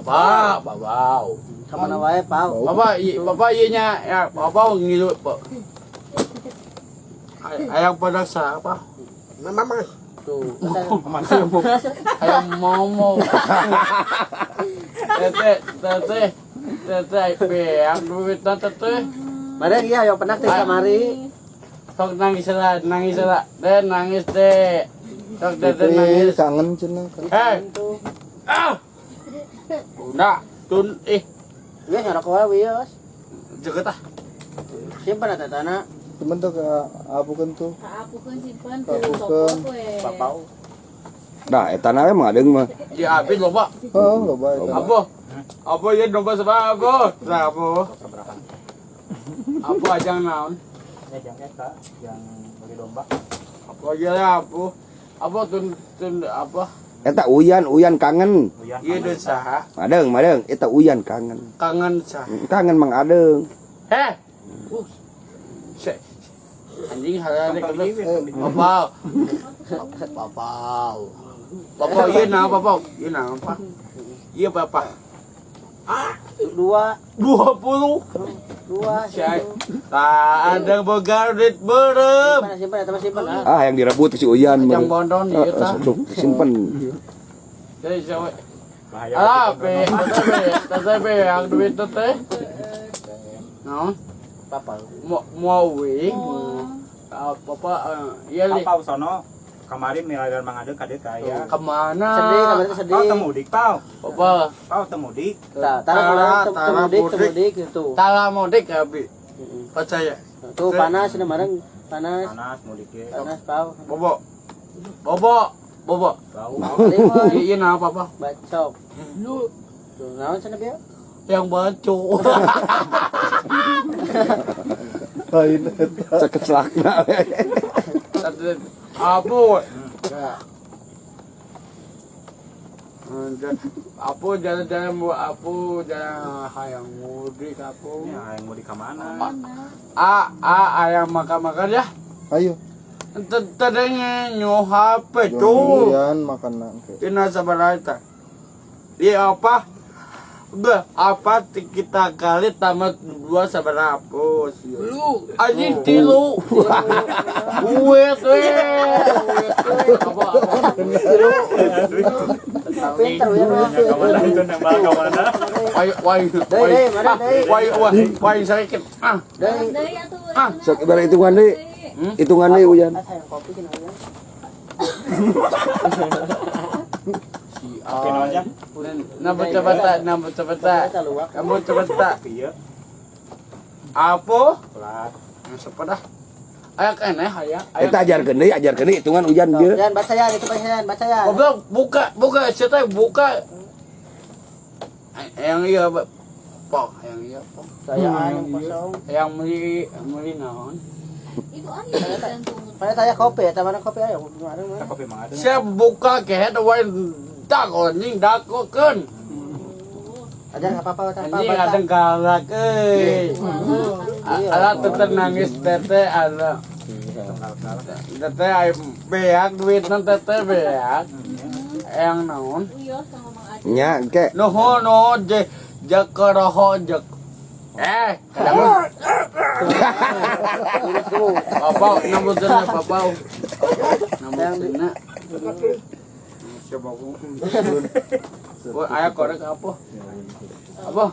Bapak, bapak. Kamana wae, Pau. Bapak, bapak iya nya, ya, bapak ngilu, Pak. Ayang pada siapa? Mama. Tuh. Ayang momo. Teteh, teteh, teteh, beak duit teteh. Mari iya yang pernah teh kamari. Sok nangis lah, nangis lah. Deh, nangis deh. Sok teteh Teteh nangis. kangen cenah. Hei. Ah. Udah, tun ih, Iya nyorok wae wios. jaga tah. Simpen eta tanah. Temen tuh ke apukeun tuh. Kaapukeun simpen ku Kaapukeun. toko we. Papau. Nah, eta na we mah adeung mah. Di abis loba. Oh, loba eta. Apa? Apa ya domba sama apa? Nah, apa? Apa ajang naon? Ya jang eta yang bagi domba. Apa aja lah apa? Apa tun tun apa? Eta Uyan, Uyan kangen. Uyan. Iya duit saha? Adeung, madeung, eta Uyan kangen. Kangen saha? Kangen Mang Adeung. Heh. Se. Anjing hari ini Bapak. Bapak. Bapak iya nah bapak. Iya nah apa? Iya bapak. Ah, Dua, 20. dua. Cek. Tak ada boga duit berem. Simpen, simpen eta mah simpen ah. Ah, yang direbut si Uyan. Yang bondon Eh, ieu tah. sok simpen. Jadi siapa? Bahaya. Ah, be, teteh be, yang duit teteh. Naon? Papau. Mau mau we. Oh. Ah, Bapak, iya li. Pau sono kemarin milagan Mang Adeung ka dieu ka aya. Kemana? Sedih, kamari teh sedih. Pau teu mudik, Pau. Bapak, Pau teu mudik. Tah, tara Tara, tara tara mudik, mudik. mudik gitu. tala mudik abi. Percaya. Tuh panas ini bareng panas. Panas mudik ge. Panas, Pau. Bobo. Bobo, bobo. Bau. Lima. Iya, nah apa? Bacok. Lu Tuh, naon cenah bieu? yang baco. Lain eta. Cekeslakna we. Apa? Apa jalan-jalan mau apa jalan hayang mudik apa? Ya, yang mudik ka mana? Mana? A a ayam makan-makan ya. Ayo. Tadanya nyo HP tuh. Uyan makan ke. Ini sabar aja. Iya apa? Udah apa kita kali tamat dua sabar apa? Lu anjing tilu. Uwet we. Apa apa? Pinter ya mah. Ya ka mana itu nembak ka mana? Wai wai Deui, deui, mana deui? wai wai wai sakit. Ah, Deui. Deui atuh. Ah, Sok bari hitungan deui. Hitungan deui Uyan. Ah, hayang kopi cenah ya. si Oke, naon jang? Nambah cepat nambah cepat Eta luwak. Kamu cepat tak? Iya, Apa? pelat. Yang sepeda. Ayo kene aya. Ayo. Eta ajarkeun deui, ajarkeun deui hitungan Uyan ieu. Jangan baca ya, itu baca ya, baca ya. Goblok, buka, buka, siapa buka. Yang iya, Pak, yang iya, Pak. Saya yang kosong. Yang beli, beli naon? Itu aya gantung. Mana tanya kopi, eta mana kopi ayo mana Kita mana. kopi Mang Adeung. Saya buka kehet wae dak anjing dakokeun. Ajar enggak apa-apa, eta apa Anjing baca. ada galak euy. Ala teteh nangis teteh ala. Teteh ay beak duit teteh beak. Yang naon? Uyos sama Mang Adeung. Nya engke. Nuhun nuhun je jakoroho jek. Eh, kadang Bapak, nambah cenah bapak. Nambah cenah. Siapa aku? Wah, ayah korek apa? Apa?